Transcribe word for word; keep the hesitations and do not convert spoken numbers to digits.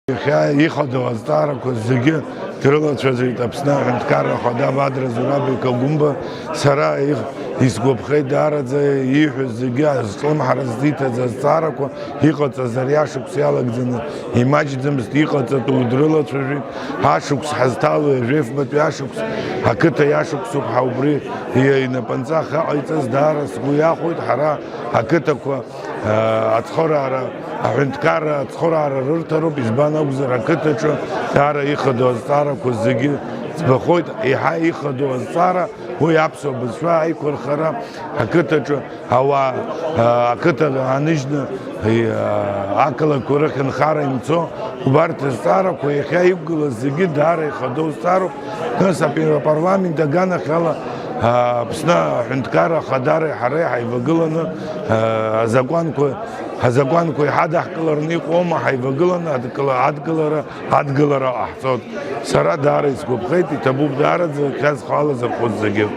Иахьа ихадоу азҵаарақәа зегьы дрылацәажәеит Аԥсны Аҳәынҭқарра Ахада Бадра Зураб-иԥа Гәымба. Сара исгәаԥхеит даараӡа ииҳәоз зегьы, азҿлымҳара ззиҭаз азҵаарақәа, иҟаҵаз ари ашықәс иалагӡаны имаҷӡамызт, иҟаҵатәу дрылацәажәеит. Ашықәс ҳазҭало, жәафбатәи ашықәс, ақыҭа иашықәсуп ҳәа убри инапынҵа ахьыҟаиҵаз даара сгәы иахәоит. Ҳара ақыҭақәа ацхыраара, аҳәынҭқарра ацхыраара рырҭароуп, избан акәзар, ақыҭаҿы даара ихадоу азҵаарақәа зегьы ӡбахоит. Еиҳа ихадоу азҵаара уи аԥсуа бызшәа аиқәырхара, ақыҭаҿы ауаа, а, ақыҭа ааныжьны, и, а, ақалақьқәа рахь нхара имцо, убарҭ азҵаарақәа иахьа иқәгылаз зегьы даара ихадоу зҵаароуп. Нас апи-, апарламент аганахьала, а, Аԥсны Аҳәынҭқарра Ахадареи ҳареи ҳаивагыланы, а, азакәанқәа, азакәанқәа иҳадаҳкылараны иҟоума, ҳаивагыланы адкыла-, адгылара, адгылара ҟаҳҵоит. Сара даара исгәаԥхеит, иҭабуп даараӡа, хьазхала зырхәыз зегьы.